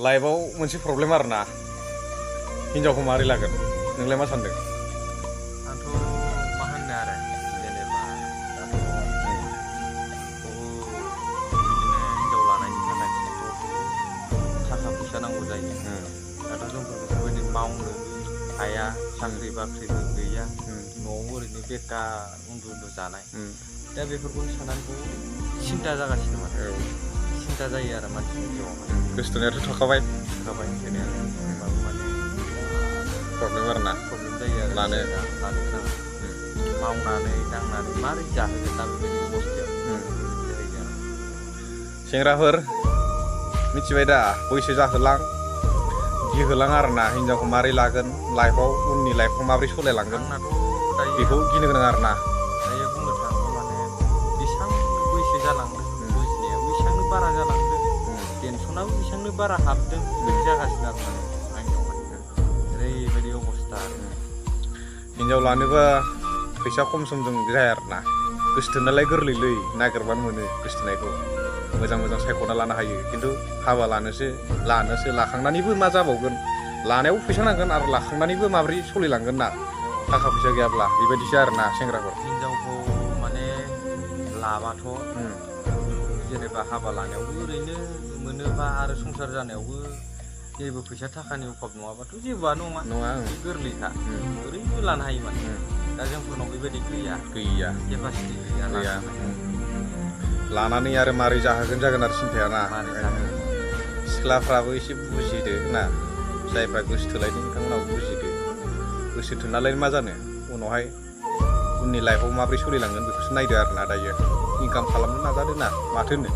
लाइफआव मोनसे प्रब्लेम आरो ना हिनजावखौ मारै लागोन नोंलाय मा सानदों? आंथ' मा होननो आरो जेनेबा दाथ' बहुद बिदिनो हिनजाव लानायनि थाखाय थाखा फैसा नांगौ जायो। दाथ' जोंफोर बेफोरबायदि मावनो हाया, साख्रि बाख्रिबो गैया, न'आव ओरैनो बेकार उन्दु जानाय। दा बेफोरखौ साननानै सिन्था जागासिनो माने सिन्था जायो आरो मानसिनि जिउआव। गोसोथोनायाथ' थाखाबाय ओंखायनो होमबाबो माने प्रब्लेम आरो ना प्रब्लेम जायो आरो लानो गोनां मावनानै दांनानै मारै जाहोगोन दा बेबायदि अबस्थायाव जाहैयो आरो। सेंग्राफोर मिथिबाय दा बैसो जाहोलां गिहोलां आरो ना हिनजावखौ मारै लागोन लाइफआव उननि लाइफखौ माबोरै सलायलांगोन आंनाथ' दायो बेखौ गिनो गोनां आरो ना। दायो बुंनो थाङोब्ला माने बेसेबां बैसो जालांदों बुजिनायाबो बेसेबांनो बारा जालांदों, टेनसनाबो बेसेबांनो बारा हाबदों बिदि जागासिनो आरो माने आंनियाव माने ओरैबायदि अबस्था आरो। हिनजाव लानोबा फैसा खम समजों जाया आरो ना, गोसोथोनायालाय गोरलैलै नागिरबानो मोनो गोसोथोनायखौ मोजां मोजां सायख'ना लानो हायो, खिन्थु हाबा लानोसो लाखांनानैबो मा जाबावगोन, लानायावबो फैसा नांगोन आरो लाखांनानैबो माबोरै सोलिलांगोन ना थाखा फैसा गैयाब्ला बेबायदिसो आरो ना सेंग्राफोर। हिनजावखौ माने लाबाथ' जेनेबा हाबा लानायावबो ओरैनो मोनोबा आरो संसार जानायावबो जेबो फैसा थाखानि अभाब नङाबाथ' जेबोआनो नङा बे गोरलैखा ओरैनो लानो हायो माने। दा जोंफोरनाव बेबायदि गैया केपासिटि गैया लानानै आरो मारै जाहोगोन जागोन आरो सिन्थाया ना। सिख्लाफ्राबो एसे बुजिदो ना, जायफ्रा गोसो थोलायदों बिथांमोनाबो बुजिदो, गोसो थोनालाय मा जानो उनावहाय उननि लाइफआव माबोरै सोलिलांगोन बेखौसो नायदो आरो ना दायो। इनकाम खालामनो नाजादो ना माथो होनो।